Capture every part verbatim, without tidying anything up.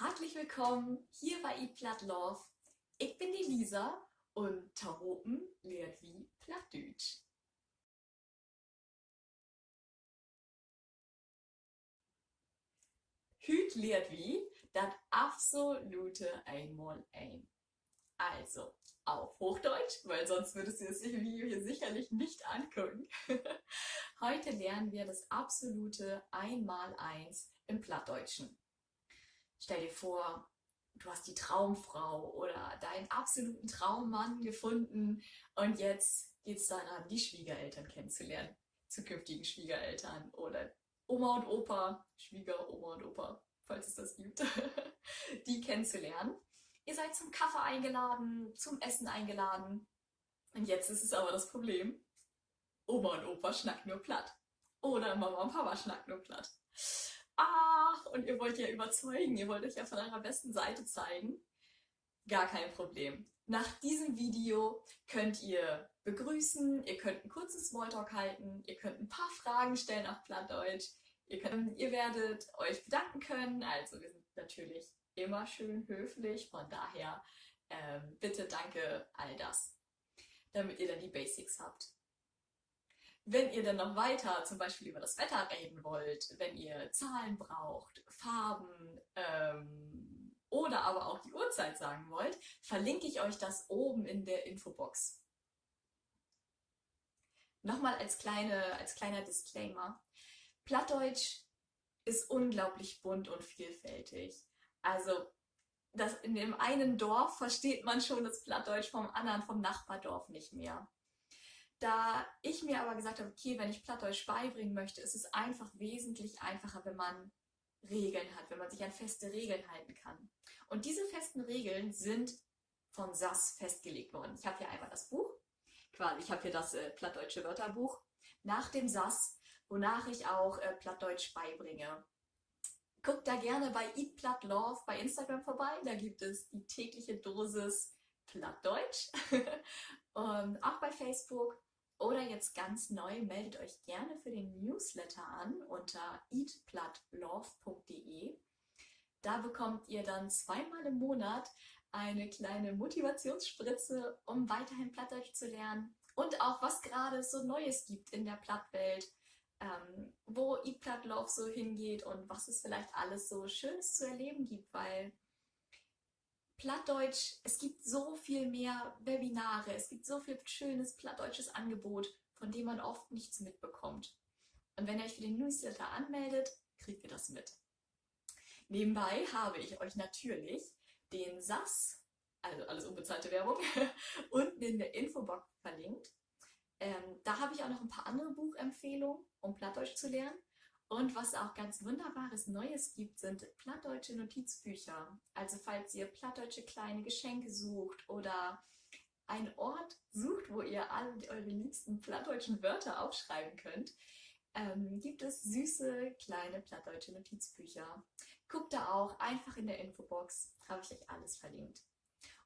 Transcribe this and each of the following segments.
Hartlich willkamen hier bi Eat Platt Love. Ik bün de Lisa un tohopen lehrt wi Plattdüütsch. Hüüt lehrt wi dat absolute Eenmaleen. Also, auf Hochdeutsch, weil sonst würdest du das Video hier sicherlich nicht angucken. Heute lernen wir das absolute Einmaleins im Plattdeutschen. Stell dir vor, du hast die Traumfrau oder deinen absoluten Traummann gefunden und jetzt geht's daran, die Schwiegereltern kennenzulernen, zukünftigen Schwiegereltern oder Oma und Opa, Schwiegeroma und Opa, falls es das gibt, die kennenzulernen. Ihr seid zum Kaffee eingeladen, zum Essen eingeladen. Und jetzt ist es aber das Problem, Oma und Opa snackt nur Platt. Oder Mama und Papa snackt nur Platt. Ach, und ihr wollt ja überzeugen, ihr wollt euch ja von eurer besten Seite zeigen. Gar kein Problem. Nach diesem Video könnt ihr begrüßen, ihr könnt einen kurzen Smalltalk halten, ihr könnt ein paar Fragen stellen auf Plattdeutsch, ihr könnt, ihr werdet euch bedanken können. Also wir sind natürlich immer schön höflich, von daher, ähm, bitte, danke, all das, damit ihr dann die Basics habt. Wenn ihr dann noch weiter zum Beispiel über das Wetter reden wollt, wenn ihr Zahlen braucht, Farben, ähm, oder aber auch die Uhrzeit sagen wollt, verlinke ich euch das oben in der Infobox. Nochmal als kleine, als kleiner Disclaimer. Plattdeutsch ist unglaublich bunt und vielfältig. Also, das, in dem einen Dorf versteht man schon das Plattdeutsch vom anderen, vom Nachbardorf nicht mehr. Da ich mir aber gesagt habe, okay, wenn ich Plattdeutsch beibringen möchte, ist es einfach wesentlich einfacher, wenn man Regeln hat, wenn man sich an feste Regeln halten kann. Und diese festen Regeln sind von Sass festgelegt worden. Ich habe hier einmal das Buch, quasi, ich habe hier das, äh, plattdeutsche Wörterbuch nach dem Sass, wonach ich auch, äh, Plattdeutsch beibringe. Guckt da gerne bei Eat Platt Love bei Instagram vorbei. Da gibt es die tägliche Dosis Plattdeutsch. Und auch bei Facebook. Oder jetzt ganz neu, meldet euch gerne für den Newsletter an unter eat platt love punkt de. Da bekommt ihr dann zweimal im Monat eine kleine Motivationsspritze, um weiterhin Plattdeutsch zu lernen und auch, was gerade so Neues gibt in der Plattwelt, ähm, wo Eat Platt Love so hingeht und was es vielleicht alles so Schönes zu erleben gibt, weil Plattdeutsch, es gibt so viel mehr Webinare, es gibt so viel schönes plattdeutsches Angebot, von dem man oft nichts mitbekommt. Und wenn ihr euch für den Newsletter anmeldet, kriegt ihr das mit. Nebenbei habe ich euch natürlich den Sass, also alles unbezahlte Werbung, unten in der Infobox verlinkt. Ähm, da habe ich auch noch ein paar andere Buchempfehlungen, um Plattdeutsch zu lernen. Und was auch ganz Wunderbares Neues gibt, sind plattdeutsche Notizbücher. Also falls ihr plattdeutsche kleine Geschenke sucht oder einen Ort sucht, wo ihr all eure liebsten plattdeutschen Wörter aufschreiben könnt, ähm, gibt es süße kleine plattdeutsche Notizbücher. Guckt da auch einfach in der Infobox, habe ich euch alles verlinkt.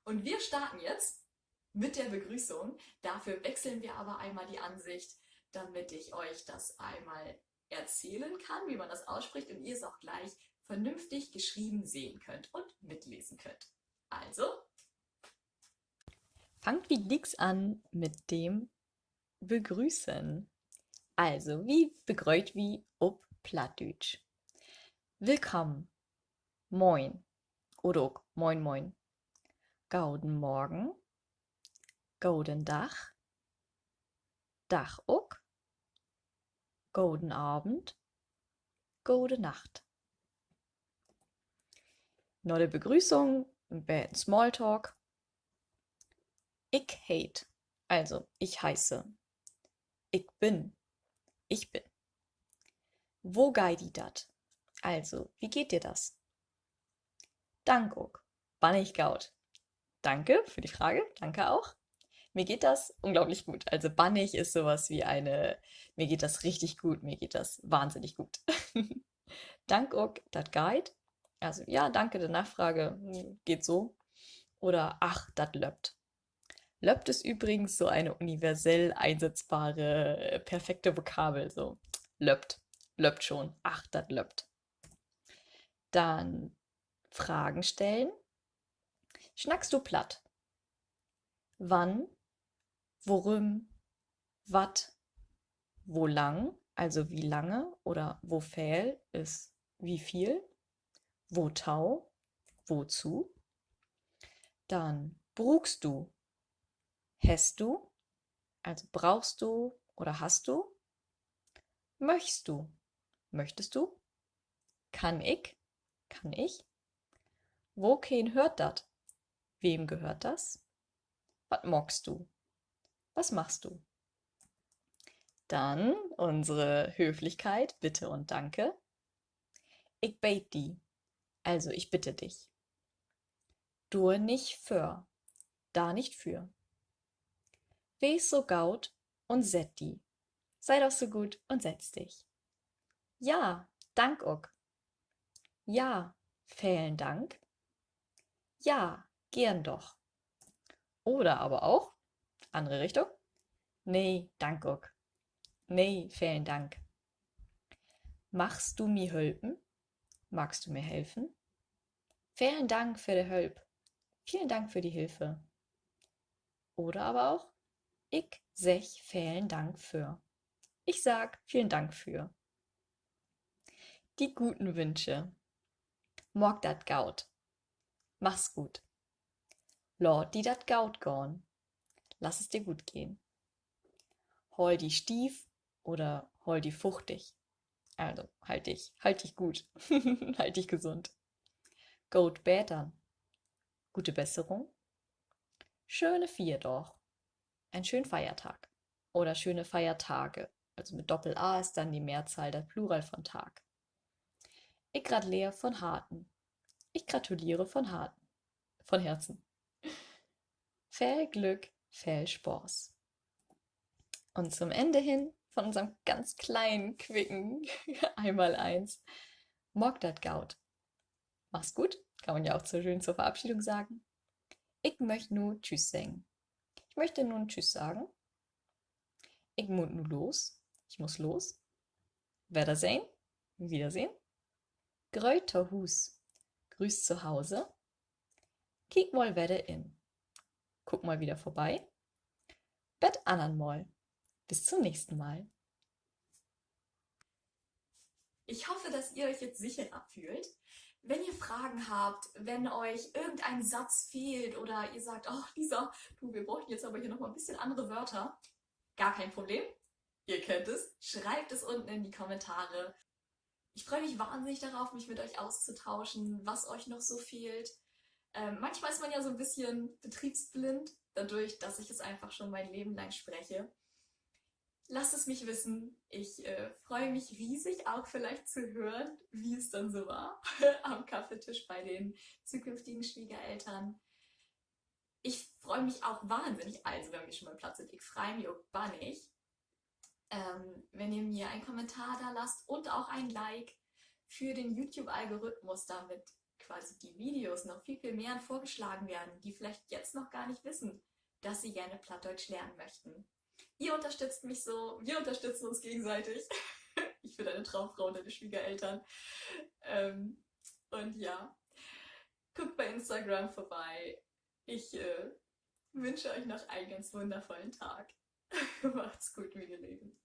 Und wir starten jetzt mit der Begrüßung. Dafür wechseln wir aber einmal die Ansicht, damit ich euch das einmal erzählen kann, wie man das ausspricht, und ihr es auch gleich vernünftig geschrieben sehen könnt und mitlesen könnt. Also, fangt wi glieks an mit dem Begrüßen. Also, wie begrööt wi op Plattdüütsch? Willkamen. Moin. Oder ok Moin Moin. Goden Morgen. Goden Dag. Dag ok. Goden Avend. Gode Nacht. Na de Begrüßung en beten Smalltalk. Ik heet, also, ich heiße. Ik bün, ich bin. Wo geiht di dat? Also, wie geht dir das? Dank ok. Bannig goot. Danke für die Frage. Danke auch. Mir geht das unglaublich gut. Also bannig ist sowas wie eine, mir geht das richtig gut, mir geht das wahnsinnig gut. Dank ok, dat geiht. Also, ja, danke der Nachfrage, hm, geht so. Oder ach, dat löppt. Löppt ist übrigens so eine universell einsetzbare, äh, perfekte Vokabel, so. Löppt. Löppt schon. Ach, dat löppt. Dann Fragen stellen. Snackst du Platt? Wann, worüm, wat, wo lang, also wie lange, oder wo veel is wie viel, wotau, wozu. Denn bruukst du, hest du, also brauchst du oder hast du. Möchst du, möchtest du. Kann ik, kann ich. Wokeen höört dat? Wem gehört das? Wat maakst du? Was machst du? Dann unsere Höflichkeit, Bitte und Danke. Ik beed di, also ich bitte dich. Dor nich för, da nicht für. Wees so gaut un sett di, sei doch so gut und setz dich. Ja, dank ok. Ja, velen Dank. Ja, geern doch. Oder aber auch, andere Richtung. Nee, dank ok. Nee, velen Dank. Magst du mi hölpen? Magst du mir helfen? Velen Dank för de Hölp. Vielen Dank für die Hilfe. Oder aber auch, ik segg velen Dank för. Ich sag vielen Dank für. Die guten Wünsche. Maak dat gaut. Mach's gut. Laat di dat gaut gahn. Lass es dir gut gehen. Holl di stief oder holl di fuchtig. Also, halt dich, halt dich gut. Halt dich gesund. Goot Betern. Gute Besserung. Schöne Fierdaag. Ein schönen Feiertag. Oder schöne Feiertage. Also mit Doppel-A ist dann die Mehrzahl, der Plural von Tag. Ik gratuleer von Harten. Ich gratuliere von Harten. Von Herzen. Veel Glück, veel Spaß. Und zum Ende hin von unserem ganz kleinen, quicken Einmaleins. Maak dat gaut. Mach's gut, kann man ja auch so schön zur Verabschiedung sagen. Ik möcht nu Tschüss seggen. Ich möchte nun Tschüss sagen. Ik mutt nu los. Ich muss los. Weddersehn. Wiedersehen. Gröt to Huus. Grüß zu Hause. Kiek mal wedder in. Guck mal wieder vorbei. Bet annern Mal. Bis zum nächsten Mal. Ich hoffe, dass ihr euch jetzt sicherer fühlt. Wenn ihr Fragen habt, wenn euch irgendein Satz fehlt oder ihr sagt, ach Lisa, du, wir bräuchten jetzt aber hier noch mal ein bisschen andere Wörter, gar kein Problem. Ihr könnt es. Schreibt es unten in die Kommentare. Ich freue mich wahnsinnig darauf, mich mit euch auszutauschen, was euch noch so fehlt. Ähm, manchmal ist man ja so ein bisschen betriebsblind, dadurch, dass ich es einfach schon mein Leben lang spreche. Lasst es mich wissen. Ich äh, freue mich riesig, auch vielleicht zu hören, wie es dann so war am Kaffeetisch bei den zukünftigen Schwiegereltern. Ich freue mich auch wahnsinnig, also wenn wir schon beim Platt sind, ich freue mich auch bannig, ähm, wenn ihr mir einen Kommentar da lasst und auch ein Like für den YouTube-Algorithmus, damit quasi die Videos noch viel, viel mehr vorgeschlagen werden, die vielleicht jetzt noch gar nicht wissen, dass sie gerne Plattdeutsch lernen möchten. Ihr unterstützt mich so, wir unterstützen uns gegenseitig. Ich bin eine Traumfrau und deine Schwiegereltern. Ähm, und ja, guckt bei Instagram vorbei. Ich äh, wünsche euch noch einen ganz wundervollen Tag. Macht's gut, meine Lieben.